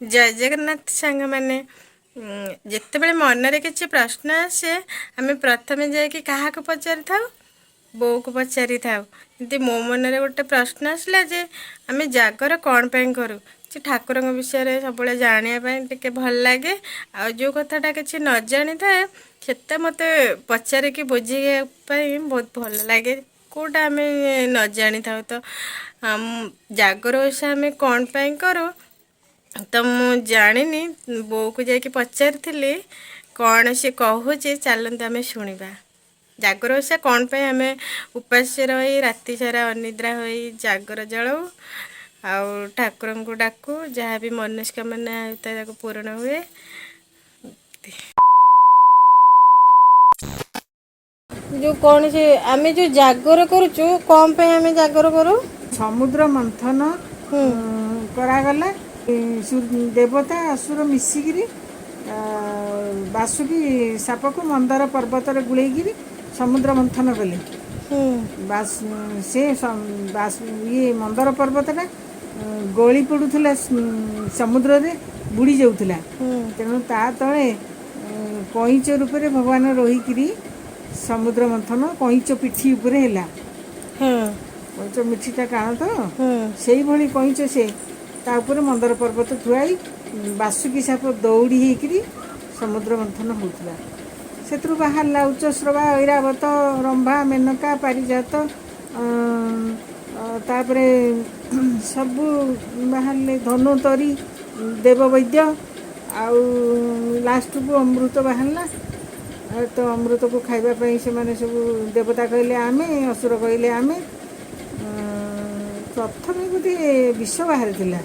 ଜୟ ଜଗନ୍ନାଥ ସାଙ୍ଗମାନେ। ଯେତେବେଳେ ମନରେ କିଛି ପ୍ରଶ୍ନ ଆସେ, ଆମେ ପ୍ରଥମେ ଯାଇକି କାହାକୁ ପଚାରିଥାଉ? ବୋଉକୁ ପଚାରିଥାଉ। କିନ୍ତୁ ମୋ ମନରେ ଗୋଟେ ପ୍ରଶ୍ନ ଆସିଲା ଯେ ଆମେ ଜାଗର କ'ଣ ପାଇଁ କରୁ? କିଛି ଠାକୁରଙ୍କ ବିଷୟରେ ସବୁବେଳେ ଜାଣିବା ପାଇଁ ଟିକେ ଭଲ ଲାଗେ, ଆଉ ଯେଉଁ କଥାଟା କିଛି ନ ଜାଣିଥାଏ, ସେଟା ମୋତେ ପଚାରିକି ବୁଝିବା ପାଇଁ ବହୁତ ଭଲ ଲାଗେ। କେଉଁଟା ଆମେ ନ ଜାଣିଥାଉ ତ ଜାଗର ଓଷା ଆମେ କ'ଣ ପାଇଁ କରୁ, ତ ମୁଁ ଜାଣିନି। ବୋଉକୁ ଯାଇକି ପଚାରିଥିଲି, କ'ଣ ସେ କହୁଛି, ଚାଲନ୍ତୁ ଆମେ ଶୁଣିବା। ଜାଗର ଓଷା କ'ଣ ପାଇଁ ଆମେ ଉପାସ ରହି ରାତି ସାରା ଅନିଦ୍ରା ହୋଇ ଜାଗର ଜାଳଉ ଆଉ ଠାକୁରଙ୍କୁ ଡାକୁ, ଯାହା ବି ମନସ୍କାମନା ହୋଇଥାଏ ତାକୁ ପୂରଣ ହୁଏ। ଯେଉଁ କ'ଣ ସେ ଆମେ ଯେଉଁ ଜାଗର କରୁଛୁ, କ'ଣ ପାଇଁ ଆମେ ଜାଗର କରୁ? ସମୁଦ୍ର ମନ୍ଥନ କରାଗଲା। ଦେବତା ଅସୁର ମିଶିକିରି ବାସୁକି ସାପକୁ ମନ୍ଦାର ପର୍ବତରେ ଗୁଳେଇକିରି ସମୁଦ୍ର ମନ୍ଥନ କଲେ। ସେ ଇଏ ମନ୍ଦାର ପର୍ବତଟା ଗଳି ପଡ଼ୁଥିଲା, ସମୁଦ୍ରରେ ବୁଡ଼ି ଯାଉଥିଲା। ତେଣୁ ତା ତଳେ କଇଁଚ ରୂପରେ ଭଗବାନ ରହିକିରି ସମୁଦ୍ର ମନ୍ଥନ କଇଁଚ ପିଠି ଉପରେ ହେଲା। କଇଁଚ ମିଠିଟା ଟାଣ ତ, ସେଇଭଳି କଇଁଚ ସେ, ତା ଉପରେ ମନ୍ଦାର ପର୍ବତ ଥୁଆଇ ବାସୁକି ସାପ ଦଉଡ଼ି ହେଇକିରି ସମୁଦ୍ର ମନ୍ଥନ ହେଉଥିଲା। ସେଥିରୁ ବାହାରିଲା ଉଚ୍ଚଶ୍ରବା, ଐରାବତ, ରମ୍ଭା, ମେନକା, ପାରିଜାତ, ତାପରେ ସବୁ ବାହାରିଲେ, ଧନୁତରୀ, ଦେବବୈଦ୍ୟ, ଆଉ ଲାଷ୍ଟକୁ ଅମୃତ ବାହାରିଲା। ଆଉ ତ ଅମୃତକୁ ଖାଇବା ପାଇଁ ସେମାନେ ସବୁ ଦେବତା କହିଲେ ଆମେ, ଅସୁର କହିଲେ ଆମେ। ପ୍ରଥମେ ବୋଧେ ବିଷ ବାହାରିଥିଲା,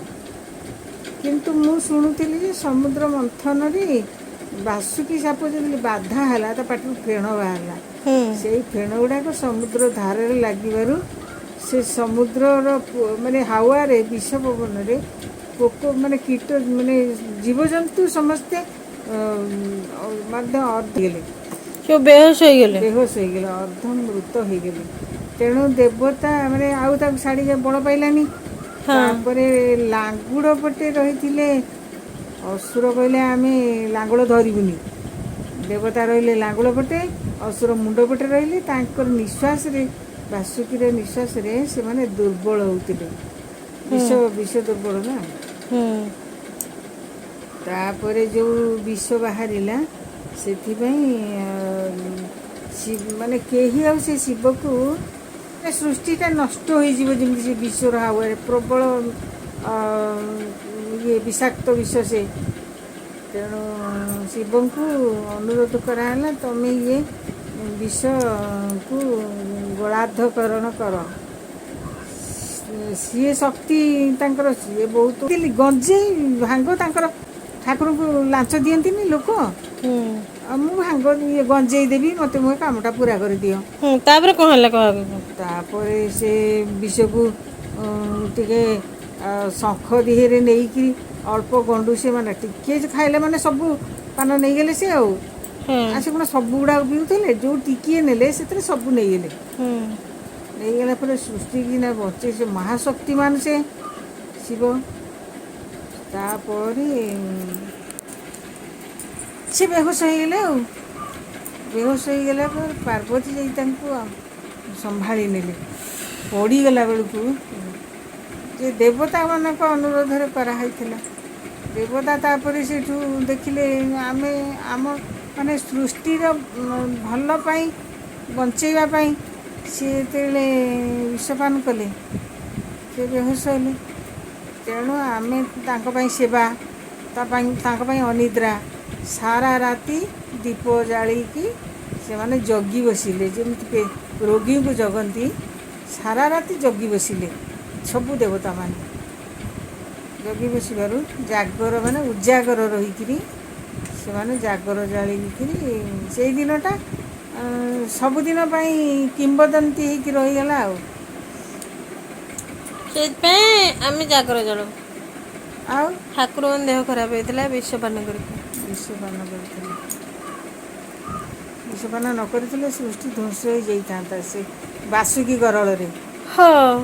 କିନ୍ତୁ ମୁଁ ଶୁଣୁଥିଲି ଯେ ସମୁଦ୍ର ମନ୍ଥନରେ ବାସୁକି ସାପ ଯେତେବେଳେ ବାଧା ହେଲା, ତା ପାଟିରୁ ଫେଣ ବାହାରିଲା। ସେଇ ଫେଣ ଗୁଡ଼ାକ ସମୁଦ୍ର ଧାରରେ ଲାଗିବାରୁ ସେ ସମୁଦ୍ରର ମାନେ ହାୱାରେ, ବିଷ ପବନରେ ପୋକ ମାନେ କୀଟ ମାନେ ଜୀବଜନ୍ତୁ ସମସ୍ତେ ମଧ୍ୟ ଅର୍ଦ୍ଧ ହେଇଗଲେ। ସବୁ ବେହୋସ ହେଇଗଲେ। ବେହୋସ ହେଇଗଲେ, ଅର୍ଦ୍ଧ ମୃତ ହେଇଗଲେ। ତେଣୁ ଦେବତା ମାନେ ଆଉ ତାକୁ ଶାଢ଼ୀ ବଳ ପାଇଲାନି। ତାପରେ ଲାଙ୍ଗୁଡ଼ ପଟେ ରହିଥିଲେ ଅସୁର, କହିଲେ ଆମେ ଲାଙ୍ଗୁଳ ଧରିବୁନି। ଦେବତା ରହିଲେ ଲାଙ୍ଗୁଳ ପଟେ, ଅସୁର ମୁଣ୍ଡ ପଟେ ରହିଲେ। ତାଙ୍କର ନିଶ୍ୱାସରେ, ବାସୁକୀର ନିଶ୍ୱାସରେ ସେମାନେ ଦୁର୍ବଳ ହେଉଥିଲେ। ବିଷ ଦୁର୍ବଳ ନା। ତାପରେ ଯେଉଁ ବିଷ ବାହାରିଲା, ସେଥିପାଇଁ ମାନେ କେହି ଆଉ ସେ ଶିବକୁ, ସୃଷ୍ଟିଟା ନଷ୍ଟ ହୋଇଯିବ ଯେମିତି, ସେ ବିଷର ହାୱାରେ ପ୍ରବଳ ଇଏ ବିଷାକ୍ତ ବିଷ ସେ। ତେଣୁ ଶିବଙ୍କୁ ଅନୁରୋଧ କରାହେଲା, ତମେ ଇଏ ବିଷକୁ ଗଳାଧକରଣ କର। ସିଏ ଶକ୍ତି ତାଙ୍କର, ସିଏ ବହୁତ ଗଞ୍ଜେଇ ଭାଙ୍ଗ, ତାଙ୍କର ଠାକୁରଙ୍କୁ ଲାଞ୍ଚ ଦିଅନ୍ତିନି ଲୋକ, ଆଉ ମୁଁ ଭାଙ୍ଗ ଇଏ ଗଞ୍ଜେଇ ଦେବି, ମୋତେ ମୋ କାମଟା ପୁରା କରିଦିଅ। ତାପରେ କ'ଣ ହେଲା କହ ଆଗକୁ? ତାପରେ ସେ ବିଷକୁ ଟିକେ ଶଙ୍ଖ ଦିହରେ ନେଇକିରି ଅଳ୍ପ ଗଣ୍ଡୁ, ସେ ମାନେ ଟିକେ ଖାଇଲେ ମାନେ ସବୁ ପାନ ନେଇଗଲେ ସେ। ଆଉ ସେ କ'ଣ ସବୁ ଗୁଡ଼ାକ ପିଉଥିଲେ? ଯେଉଁ ଟିକିଏ ନେଲେ ସେଥିରେ ସବୁ ନେଇଗଲେ। ନେଇଗଲା ପରେ ସୃଷ୍ଟି କିନା ବଞ୍ଚେ, ସେ ମହାଶକ୍ତିମାନ ସେ ଶିବ। ତାପରେ ସେ ବେହୋସ ହେଇଗଲେ। ଆଉ ବେହୋସ ହେଇଗଲା ପରେ ପାର୍ବତୀ ଯାଇ ତାଙ୍କୁ ସମ୍ଭାଳି ନେଲେ। ପଡ଼ିଗଲା ବେଳକୁ ଯେ ଦେବତାମାନଙ୍କ ଅନୁରୋଧରେ କରାହେଇଥିଲା। ଦେବତା ତାପରେ ସେଠୁ ଦେଖିଲେ, ଆମେ ଆମ ମାନେ ସୃଷ୍ଟିର ଭଲ ପାଇଁ, ବଞ୍ଚେଇବା ପାଇଁ ସିଏ ଯେତେବେଳେ ବିଷପାନ କଲେ, ସେ ବେହୋସ ହେଲେ। ତେଣୁ ଆମେ ତାଙ୍କ ପାଇଁ ସେବା, ତା ପାଇଁ ତାଙ୍କ ପାଇଁ ଅନିଦ୍ରା, ସାରା ରାତି ଦୀପ ଜାଳିକି ସେମାନେ ଜଗି ବସିଲେ। ଯେମିତି ରୋଗୀଙ୍କୁ ଜଗନ୍ତି, ସାରା ରାତି ଜଗି ବସିଲେ ସବୁ ଦେବତାମାନେ। ଜଗି ବସିବାରୁ ଜାଗର ମାନେ ଉଜାଗର ରହିକିରି ସେମାନେ ଜାଗର ଜାଳିକିରି ସେଇ ଦିନଟା ସବୁଦିନ ପାଇଁ କିମ୍ବଦନ୍ତୀ ହେଇକି ରହିଗଲା। ଆଉ ସେଇଥିପାଇଁ ଆମେ ଜାଗର ଜାଳୁ। ଆଉ ଠାକୁରଙ୍କ ଦେହ ଖରାପ ହେଇଥିଲା ବିଷପାନ କରିକି। ବିଷପାନ କରିଥିଲେ। ବିଷପାନ ନ କରିଥିଲେ ସୃଷ୍ଟି ଧ୍ୱଂସ ହେଇଯାଇଥାନ୍ତା ସେ ବାସୁକି ଗରଳରେ। ହଁ।